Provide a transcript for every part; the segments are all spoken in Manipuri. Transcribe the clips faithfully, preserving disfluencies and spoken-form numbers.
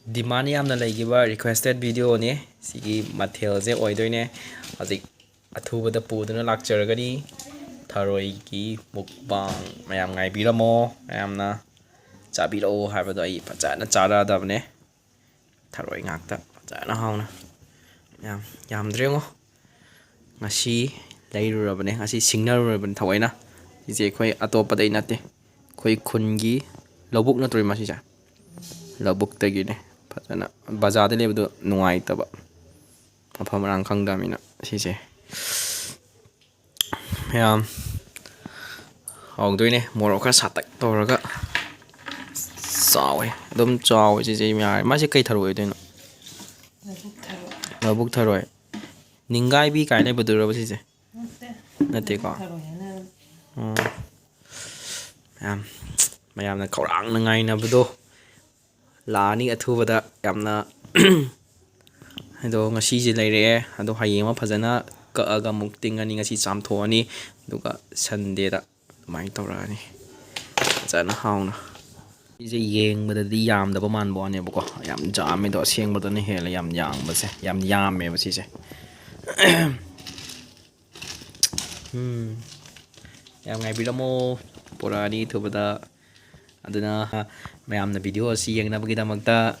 Demand ꯌꯥꯝꯅ ꯂꯩꯈꯤꯕ requested videoꯅꯤ꯫ ꯁꯤꯒꯤ ꯃꯊꯦꯜꯁꯦ ꯑꯣꯏꯗꯣꯏꯅꯦ꯫ ꯍꯧꯖꯤꯛ ꯑꯊꯨꯕꯗ ꯄꯨꯗꯨꯅ ꯂꯥꯛꯆꯔꯒꯅꯤ꯫ ꯊꯔꯣꯏꯒꯤ mukbang꯫ ꯃꯌꯥꯝ ꯉꯥꯏꯕꯤꯔꯝꯃꯣ꯫ ꯃꯌꯥꯝꯅ ꯆꯥꯕꯤꯔꯛꯑꯣ ꯍꯥꯏꯕꯗꯣ ꯑꯩ ꯐꯖꯅ ꯆꯥꯔꯛꯑꯗꯕꯅꯦ꯫ ꯊꯔꯣꯏ ꯉꯥꯛꯇ ꯐꯖꯅ ꯍꯥꯎꯅ꯫ ꯌꯥꯝ ꯌꯥꯝꯗ꯭ꯔꯦꯉꯣ꯫ ꯉꯁꯤ ꯂꯩꯔꯨꯔꯕꯅꯦ꯫ ꯉꯁꯤ ꯁꯤꯡꯅꯔꯨꯔꯕꯅꯦ ꯊꯑꯣꯏꯅ꯫ ꯁꯤꯁꯦ ꯑꯩꯈꯣꯏ ꯑꯇꯣꯞꯄꯗꯩ ꯅꯠꯇꯦ꯫ ꯑꯩꯈꯣꯏ ꯈꯨꯟꯒꯤ ꯂꯧꯕꯨꯛ ꯅꯠꯇ꯭ꯔꯣ ꯏꯃꯥ ꯁꯤꯁꯦ? ꯂꯧꯕꯨꯛꯇꯒꯤꯅꯦ꯫ ꯐꯖꯅ ꯕꯖꯥꯔꯗ ꯂꯩꯕꯗꯣ ꯅꯨꯡꯉꯥꯏꯇꯕ꯫ ꯃꯐꯝ ꯃꯔꯥꯡ ꯈꯪꯗꯕꯅꯤꯅ ꯁꯤꯁꯦ꯫ ꯃꯌꯥꯝ ꯍꯥꯎꯗꯣꯏꯅꯦ꯫ ꯃꯣꯔꯣꯛ ꯈꯔ ꯁꯥꯇꯛ ꯇꯧꯔꯒ꯫ ꯆꯥꯎꯋꯦ꯫ ꯑꯗꯨꯝ ꯆꯥꯎꯋꯦ ꯁꯤꯁꯦ ꯃꯌꯥꯝ꯫ ꯃꯥꯁꯦ ꯀꯩ ꯊꯔꯣꯏ ꯑꯣꯏꯗꯣꯏꯅꯣ? ꯂꯧꯕꯨꯛ ꯊꯔꯣꯏ꯫ ꯂꯧꯕꯨꯛ ꯊꯔꯣꯏ꯫ ꯅꯤꯡꯒꯥꯏꯕꯤ ꯀꯥꯏꯅ ꯂꯩꯕꯗꯨꯔꯕ ꯁꯤꯁꯦ? ꯅꯠꯇꯦ꯫ ꯅꯠꯇꯦꯀꯣ? ꯊꯔꯣꯏ ꯍꯥꯏꯅ꯫ ꯑꯣ꯫ ꯃꯌꯥꯝ, ꯃꯌꯥꯝꯅ ꯈꯧꯔꯥꯡꯅ ꯉꯥꯏꯅꯕꯗꯣ ꯂꯥꯛꯑꯅꯤ ꯑꯊꯨꯕꯗ꯫ ꯌꯥꯝꯅ ꯑꯗꯣ ꯉꯁꯤꯁꯦ ꯂꯩꯔꯛꯑꯦ꯫ ꯑꯗꯣ ꯍꯌꯦꯡ ꯑꯃ ꯐꯖꯅ ꯀꯛꯑꯒ ꯑꯃꯨꯛ ꯇꯤꯡꯉꯅꯤ꯫ ꯉꯁꯤ ꯆꯥꯝꯊꯣꯛꯑꯅꯤ꯫ ꯑꯗꯨꯒ Sundayꯗ ꯑꯗꯨꯃꯥꯏꯅ ꯇꯧꯔꯛꯑꯅꯤ꯫ ꯐꯖꯅ ꯍꯥꯎꯅ꯫ ꯁꯤꯁꯦ ꯌꯦꯡꯕꯗꯗꯤ ꯌꯥꯝꯗꯕ ꯃꯥꯟꯕ ꯋꯥꯅꯦꯕꯀꯣ꯫ ꯌꯥꯝ ꯌꯥꯝꯃꯦ꯫ ꯑꯗꯣ ꯑꯁꯦꯡꯕꯗꯅ ꯍꯦꯜꯂꯦ ꯌꯥꯝ ꯌꯥꯝꯕꯁꯦ꯫ ꯌꯥꯝ ꯌꯥꯝꯃꯦꯕ ꯁꯤꯁꯦ꯫ ꯎꯝ꯫ ꯌꯥꯝ ꯉꯥꯏꯕꯤꯔꯝꯃꯣ꯫ ꯄꯨꯔꯛꯑꯅꯤ ꯑꯊꯨꯕꯗ꯫ ꯑꯗꯨꯅ ꯃꯌꯥꯝꯅ video ꯑꯁꯤ ꯌꯦꯡꯅꯕꯒꯤꯗꯃꯛꯇ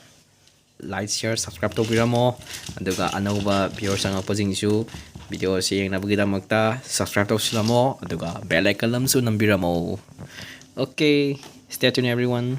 like, share, subscribe ꯇꯧꯕꯤꯔꯝꯃꯣ꯫ ꯑꯗꯨꯒ ꯑꯅꯧꯕ viewer ꯆꯪꯉꯛꯄꯁꯤꯡꯁꯨ video ꯑꯁꯤ ꯌꯦꯡꯅꯕꯒꯤꯗꯃꯛꯇ subscribe ꯇꯧꯁꯤꯜꯂꯝꯃꯣ꯫ ꯑꯗꯨꯒ bell icon ꯑꯃꯁꯨ ꯅꯝꯕꯤꯔꯝꯃꯣ꯫ Okay, stay tuned everyone.